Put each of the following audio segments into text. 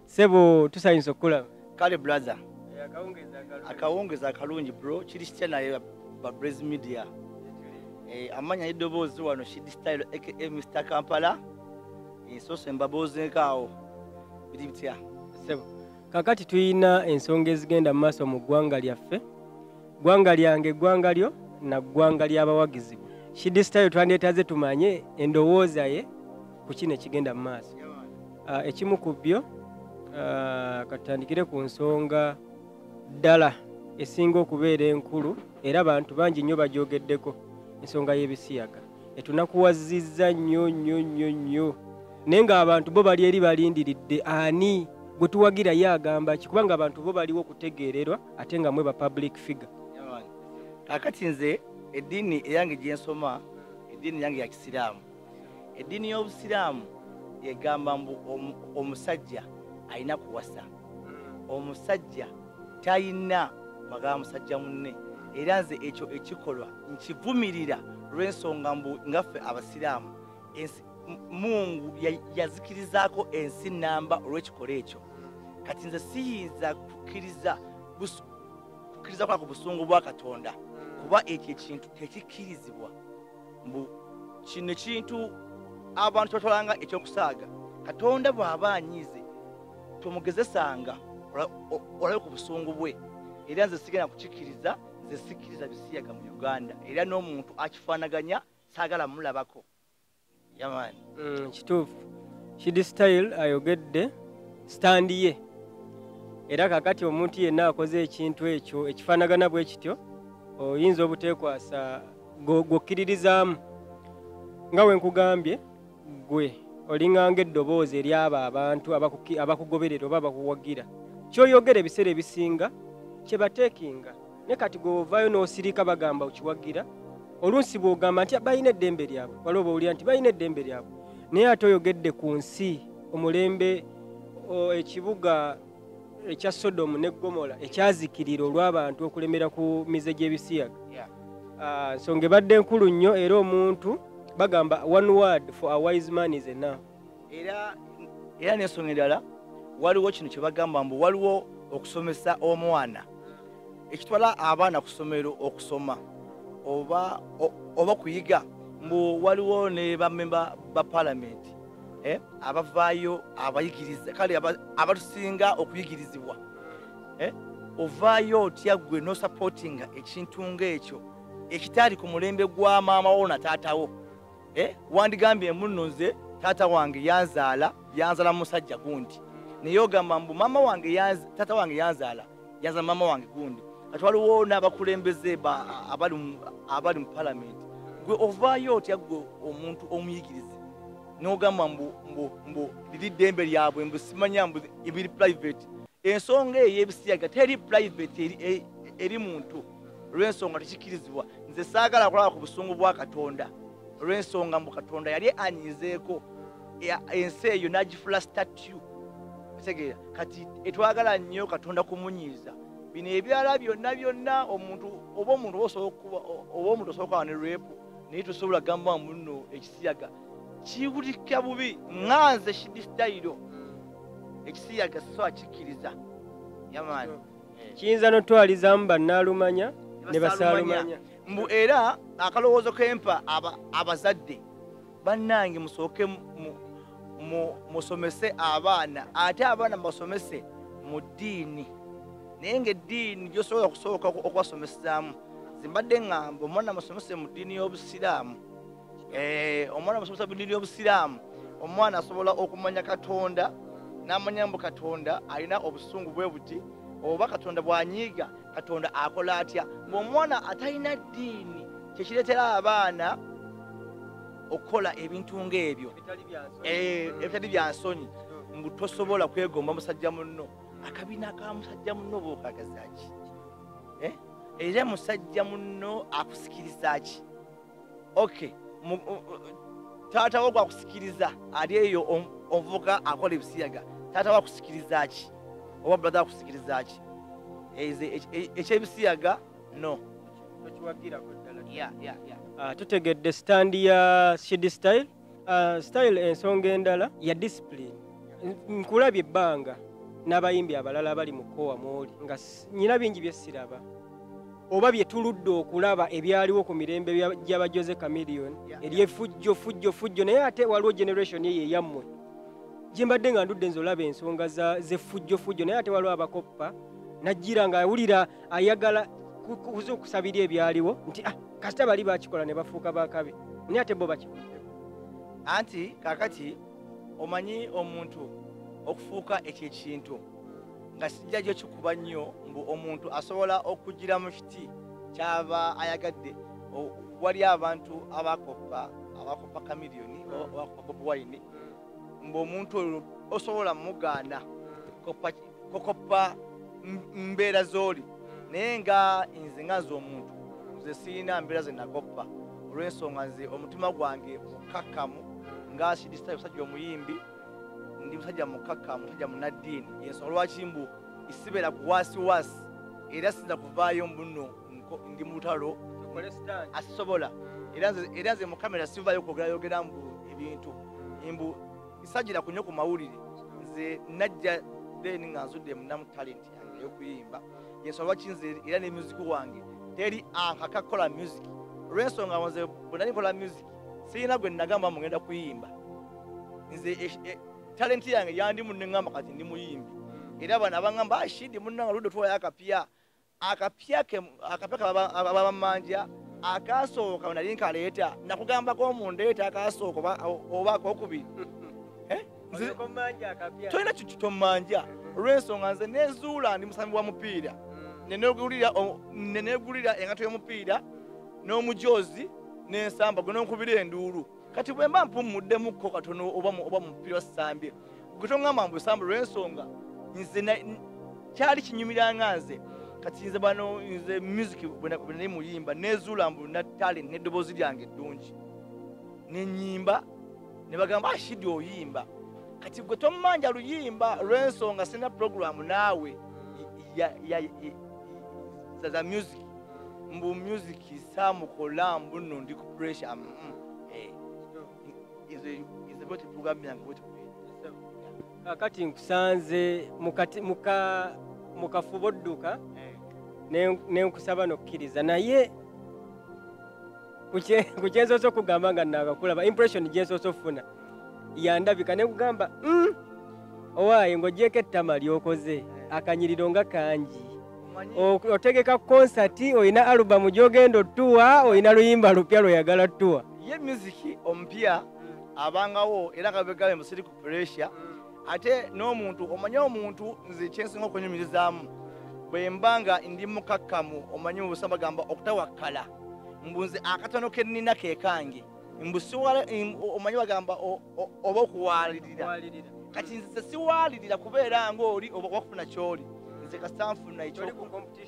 Sebo, tusanyusa okukulaba. Kale brother, akawungezi akalungi bro. Kiri kitya naye ba Blaze Media? Amanya eddoboozi wano Shidi Style aka Mr Kampala. Ensoso embaboozeekaawo, biri bitya? Sebo, kakati tuyina ensonga ezigenda mu maaso mu ggwanga lyaffe, ggwanga lyange, ggwanga lyo na ggwanga ly'abawagizi. Shidi Style twandyetaaze tumanye endowooza ye ku kino ekigenda mu maaso. Ekimu ku byo, katutandikire ku nsonga ddala esinga okubeera enkulu era abantu bangi nnyo bagyogeddeko, ensonga y'ebisiyaga. Etunakuwazizza nnyo nnyo nnyo nnyo, naye ng'abantu bo bali eri balindiridde ani gwe tuwagira ye agamba ki, kubanga abantu bo baliwo okutegeererwa ate nga mwe ba public figure. Kakati nze eddiini eyange gyensoma, eddiini yange ya Kisiraamu. Eddiini y'Obusiraamu egamba mbu omusajja alina kuwasa, omusajja talina kwagala musajja munne. Era nze ekyo ekikolwa nkivumirira lw'ensonga mbu ngaffe Abasiraamu Mungu yazikirizaako ensi namba olw'ekikolwa ekyo. Kati nze siyinza kukkiriza kukkiriza ku busungu bwa Katonda, kuba ekyo ekintu tekikkirizibwa. Mbu kino ekintu abantu batwalanga ekyokusaaga. Katonda bw'aba anyiize tomugezesanga olabe ku busungu bwe. Era nze sigenda kukikkiriza, nze sikkiriza bisiyaga mu Uganda, era n'omuntu akifaanaganya saagala mulabako. Yeah man. Kituufu, Shidi Style ayogedde stand ye, era kakati omuntu yenna akoze ekintu ekyo ekifaanagana bwe kityo oyinza obuteekwasa gwokkiririzaamu. Nga we nkugambye, gwe olinganga eddoboozi eryabo abantu abakugoberera oba abakuwagira, kyoyogera ebiseera ebisinga kyebateekinga. Ne kati gwe ovaayo n'osirika bagamba okiwagira. Oluusi bw'ogamba nti balina eddembe lyabwe, waliwo bw'owulira nti balina eddembe lyabwe, naye ate oyogedde ku nsi omulembe ekibuga ekya Sodomu ne Gomola ekyazikirira olw'abantu okulemera ku mize gy'ebisiyaga. Nsonga ebadde nkulu nnyo, era omuntu bagamba one word for a wise man is enough. Era n'ensonga endala, waliwo kino kye bagamba mbu waliwo okusomesa omwana, ekitwala abaana ku ssomero okusoma oba kuyiga. Mbu waliwo ne bamemba ba palamenti abavaayo abayigiriza, kale abatusinga okuyigirizibwa. Ovaayo otya gwe nosupportinga ekintu ng'ekyo ekitaali ku mulembe gwa maama wo na taatawo? Wandigambye muno nze taata wange yanzaala, yanzaala musajja gundi, naye ogamba mbu maama wange, taata wange yanzaala, yanzaala maama wange gundi. Kati waliwo n'abakulembeze abali mu palamenti. Gwe ovaayo otya gwe omuntu omuyigirize n'ogamba mbu liri ddembe lyabwe, mbu simanya mbu ebiri private? Ensonga eyo y'ebisiyaga teri private eri muntu, olw'ensonga tekikirizibwa. Nze saagala kulaba ku busungu bwa Katonda, olw'ensonga mbu Katonda yali anyizeeko ensi eyo n'agifula statue. Otegeera? Kati etwagala nnyo Katonda kumunyiiza. Bino ebirala byonna byonna, omuntu oba omuntu oba omuntu osobola okuba ne rape, naye tosobola gamba muno ekisiyaga kiwulika bubi. Ŋŋanze Shidi Style, ekisiyaga sisobola kikkiriza. Yeah man. Kiyinza n'otwalizaamu bannaalumanya ne basaalumanya. Mbu era akalowoozo kempa abazadde bannange, musooke musomese abaana, ate abaana mubasomese mu ddiini, naye ngaeddiini gyosobola okusooka okubasomesaamu, zimbadde ŋŋamba omwana musomese mu ddiini y'Obusiraamu. Omwana musomesa mu ddiini y'Obusiraamu, omwana asobola okumanya Katonda n'amanya mbu Katonda alina obusungu bwe buti, oba Katonda bw'anyiiga Katonda akola atya. Ng'omwana atalina ddiini, kyekireetera abaana okukola ebintu ng'ebyo ebitali bya nsonyi, mbu tosobola kwegomba musajja munno. Akabina ka musajja munno oba okagaza ki? Era musajja munno akusikiriza ki? Okay, taata wo gwakusikiriza ali eyo omuvubuka akola ebisiyaga, taata wo akusikiriza ki oba brother akusikiriza ki? Ekyebisiyaga no. Tokiwagirako ddala. Tutegedde stand ya Shidi Style. Style, ensonga endala ya discipline. Nkulabye ebbanga N'abayimbi abalala abali mu kkowa mw'oli nga nyina bingi bye siraba oba bye tuludde okulaba ebyaliwo ku mirembe gy'aba Jose Chameleone ery'effujjo fujjo fujjo, naye ate waliwo generation eyo eyammwe gye mbadde nga ndudde nze olaba ensonga z'effujjo fujjo, naye ate waliwo abakoppa najjira ng'awulira ayagala kuzuukusa biri ebyaliwo nti ah, kasita bali bakikola ne bafuuka bakabi, naye ate bo bakikoze. Anti kakati omanyi omuntu okufuuka ekyo ekintu nga sijja gyo kikuba nnyo, mbu omuntu asobola okugira mu kiti kyaba ayagadde. Wali abantu abakoppa Chameleone, abakopa Bobi Wine, mbu omuntu oyo osobola mugaana kokoppa mbeera z'oli, naye nga nze nga nze omuntu nze sirina mbeera ze nakoppa, olw'ensonga nze omutima gwange mukakkamu nga Sheed Style, musajja omuyimbi, ndi musajja mukakkamu, musajja munaddiini. Yensonga lwaki mbu isibeera ku waasi waasi, era sinza kuvaayo mbuno ndi mu lutalo asobola. Era nze mu kamera sivaayo kwogerayogera mbu ebintu mbu sajjira kunyo ku mawulire. Nze najja then nga nzudde munamu talent yange ey'okuyimba. Yensonga lwaki nze era ne music wange teri ankaka kukola music, olw'ensonga nze bwe nali nkola music sirina gwe nagamba mugenda kuyimba. Nze talent yange yandimu, neŋŋamba kati ndi muyimbi, era bano abaŋŋamba, "Ah, Sheed munnange oludde tuwayo akapya akapya ke akapya abamanja akasooka nali nkaleeta, nakugambako mundeeta akasooka oba akokubiri." Eh? Tolina kitommanja, olw'ensonga nze nezuula ndi musambi wa mupiira, nenegulira engato y'omupiira n'omujozi n'ensamba gwe nonkubira enduulu. Kati bwe mba mpummuddemukko katono oba mupiira sambye, gwe toŋŋamba mbu samba, olw'ensonga nze kyali kinyumiranga nze. Kati nze bano nze music bwe nali muyimba nezuula mbu na talent n'eddoboozi lyange eddungi, nenyimba ne bagamba, "Ah, Sheed oyimba." Kati gwe tommanja luyimba, olw'ensonga sina program naawe za music, mbu music saamukola mbu nno ndi ku pressure. Eh. Nze bweti program yange bweti. Kakati nkusanze mukafubo dduka nenkusaba nokkiriza, naye ku kyensoose okugamba nga nagakulaba, impression gyensoose okufuna yandabika nekugamba, owaaye ng'ogyeko ettama lyokoze, akanyiriro nga kangi. Otegeka konsati, olina alubamu gy'ogenda otuwa, olina luyimba lupya lweyagala tuwa? Ye music omupya abangawo, era nga begabe musiri ku pressure. Ate n'omuntu omanye omuntu nze kyensinga okunyumirizaamu bwe mba nga ndi mukakkamu, omanyi mu busamba gamba okutawakkala, mbu nze akatono ke nnina ke kange, mbu siwala omanyi bagamba oba okuwaalirira. Kati nze siwaalirira kubeera ng'oli oba okufuna ky'oli, nze kasita nfuna ekyo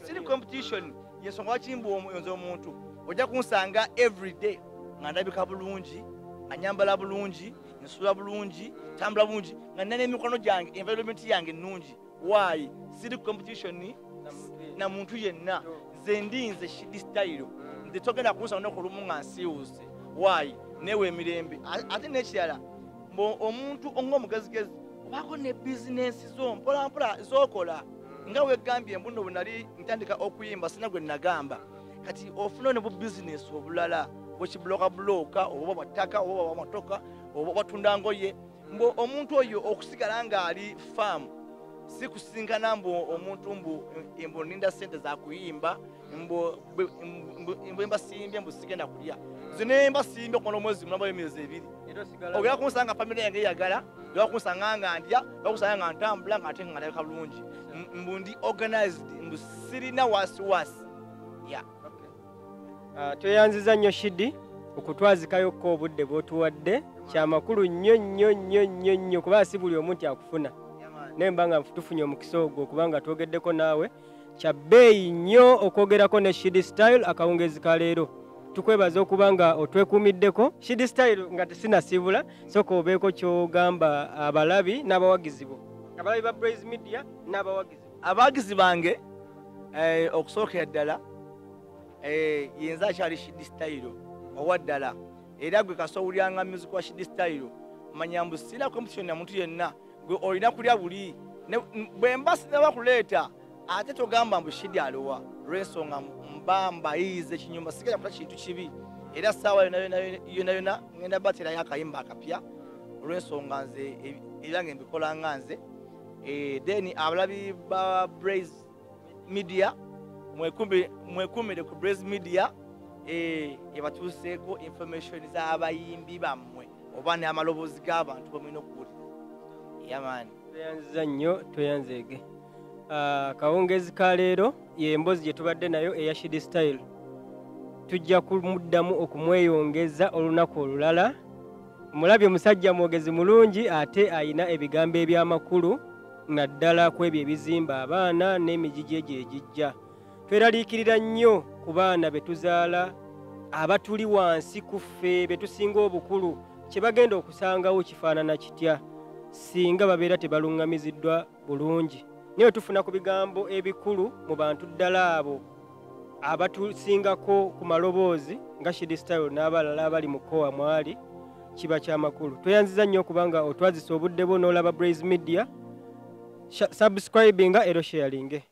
siri competition. Yensonga lwaki mbu nze omuntu ojja kunsanga everyday nga ndabika bulungi, nga nyambala bulungi, nsula bulungi, tambula bulungi, nga nina n'emikono gyange, environment yange ennungi. Why? Siri competition na muntu yenna. Nze ndi nze Sheed Style, nze togenda kunsanga olunaku olumu nga nsiiwuuse. Why? Neewa emirembe. Ate n'ekirala mbu omuntu ng'omugezigezi obaako ne bizinensi zo mpola mpola z'okola, nga wegambye mbu nno bwe nali ntandika okuyimba sina gwe nagamba. Kati ofuna ne bu bizinesi obulala bwekibuloka buloka, oba bwa ttaka, oba bwa motoka, oba batunda ngoye, mbu omuntu oyo okusigala ng'ali faamu, si kusinkana mbu omuntu mbu ninda sente zakuyimba, mbu mbasimbye mbu sigenda kulya. Nze ne mbasimbye okumala omwezi mulamba, emyezi 2, ogenda kunsanga famire yange eyagala, ogenda kunsanga nga ndya, ogenda kunsanga nga ntambula, nga ate nga ndabika bulungi, mbu ndi organized, mbu sirina wasiwasi ya. Ah, tweyanziza nnyo Sheed okutwazikayokko obudde bw'otuwadde, kyamakulu nnyo nnyo nnyo nnyo nnyo, kuba si buli omu nti akufuna, naye mba nga tufunye omukisa ogwo okubanga twogeddeko naawe, kya bbeeyi nnyo okwogerako ne Sheed Style akawungeezi ka leero. Tukwebaza okuba nga otwekuumiddeko. Sheed Style, nga tesinasiibula, sooka obeeko ky'ogamba abalabi n'abawagizi bo, abalabi ba Blaze Media n'abawagizi bo. Abawagizi bange, okusookera ddala, yenze akyali Sheed Style owa ddala, era gwe kasowulyanga music wa Sheed Style, manya mbu sirina competition na muntu yenna. Gwe olina kulya buli Bwe mba sinaba kuleeta ate togamba mbu Shidi aliwa, lw'ensonga mba mbayiiza ekinyumba, sigenda kuta kintu kibi. Era ssaawa yonna yonna yonna yonna ngenda baterayo akayimba akapya, olw'ensonga nze ebyange mbikola nga nze. Then abalabi ba Braze Media, mwekumire ku Braze Media, ebatuuseeko information z'abayimbi bammwe oba n'amaloboozi g'abantu bwe mulina okuwulira. Yamaani. Tweyanziza nnyo, tweyanzeege. Akawungezi ka leero ye emboozi gye tubadde nayo eya Shidi Style. Tujja kumuddamu okumweyongeza olunaku olulala. Mulabye, musajja mwogezi mulungi ate ayina ebigambo ebyamakulu, naddala ku ebyo ebizimba abaana n'emigigi egyo egijja. Tweraliikirira nnyo ku baana be tuzaala abatuli wansi ku ffe, be tusinga obukulu. Kye bagenda okusangawo kifaanana kitya singa babeera tebaluŋŋamiziddwa bulungi? Naye tufuna ku bigambo ebikulu mu bantu ddala abo abatusingako ku maloboozi nga Shidi Style n'abalala abali mu kkowa mwali, kiba kyamakulu. Tweyanziza nnyo okubanga otwazisa obudde bwo n'olaba Braze Media. Subscribinga era osharinge.